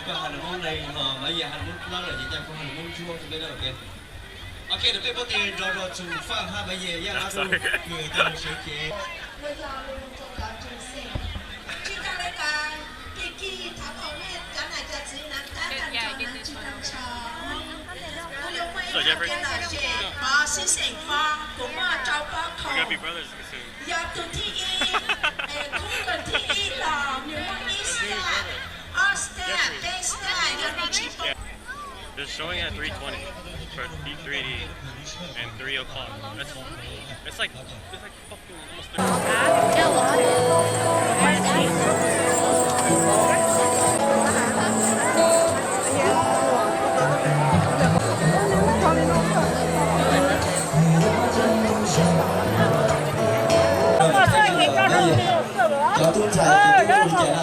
Koj has lus Hmoob neeg ho Maiv Yaj has lus Hmoob plab lawm ces cia kuv has lus Hmoob ntsuab rau peb na, ok. Ok, nws peb pob tw nrov rau txug Faj hab Maiv Yaj yaj lab rau nws tau sawv cev. Ua yog lus rau cov tug xeem. Tsis tas li tas, kis kis thov kom nej cov nam cov txiv na tab tag nrho na tsis tau ntsho. Kuv yuav muaj ib qho kev lom zem, pov xib xeem Faj, kuv muaj rau pob kho. Yog tus thib ib, es khub kws thib ib los nws muaj ib step, ob step, peb step, yog nws tsis pom. They're showing at three twenty for three D and three o'clock. That's, it's like, it's like fucking almost three. Cov tub ntxhais, cov tub ntxhais na.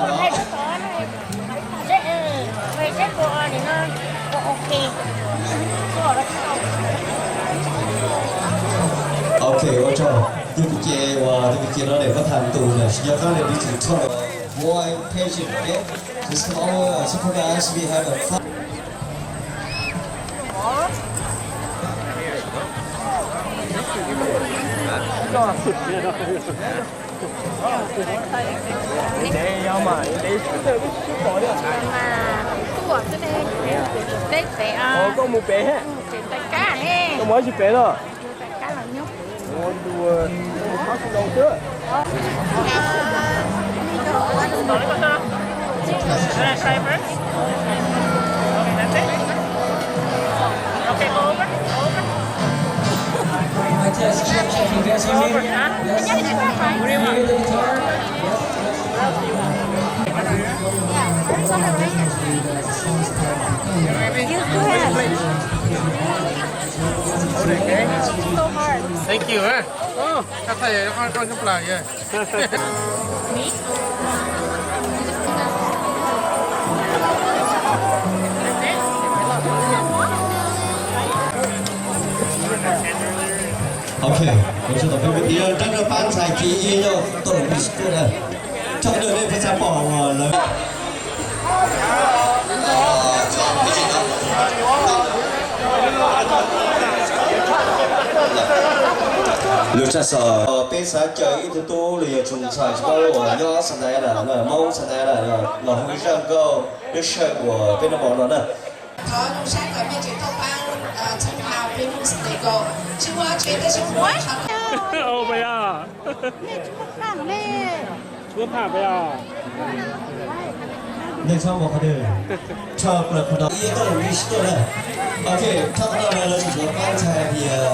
Ok, ua tsaug. Tus kwv ces uas tus kwv ces no nws muab tham tus nws tsis nco qab li, tus twg txhob, ua impatient, ok? Just come over, support us, we have a fun. Koj mus pem, koj mus tsis pem no. I test, check, check, you guys hear me? Yes? Can you hear the guitar? Yes, yes. Thank you, eh. Koj thaij koj nyob plas. Ok, ua tsaug ntau peb kwv tij, rov qab pab ntxhais Ci Ib nyob tau lub stage na. Thaum kawg nej puas xav pom uas lawv Lub tsab xom peb xav caw ib tug tub los yog tsoom ntxhais tsis paub uas nyob Santa Ana, Hmoob Santa Ana los hu ib zaj nkauj lub sij hawm uas peb noj mov no na. Thov zoo saib kom mej tseem tuaj paab txhawb nqa peb Hmoob Santa Ana, tsis muaj dab tsi tab sis muaj qhov Ua puas yog? Nej tsis muaj phaj ne. Tsis muaj phaj puas yog? Nej txhob mus qhov twg, tso plaws qhov no. Ib tug npis tuaj na. Ok, thaum no lawv tseem yuav pab ntxhais hais tias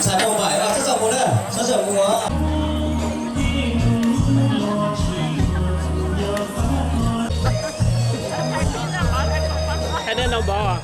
ntxhais Tooj Npaim, txhob txwm mus na, txhob txwm mus. Thaij dej no npov.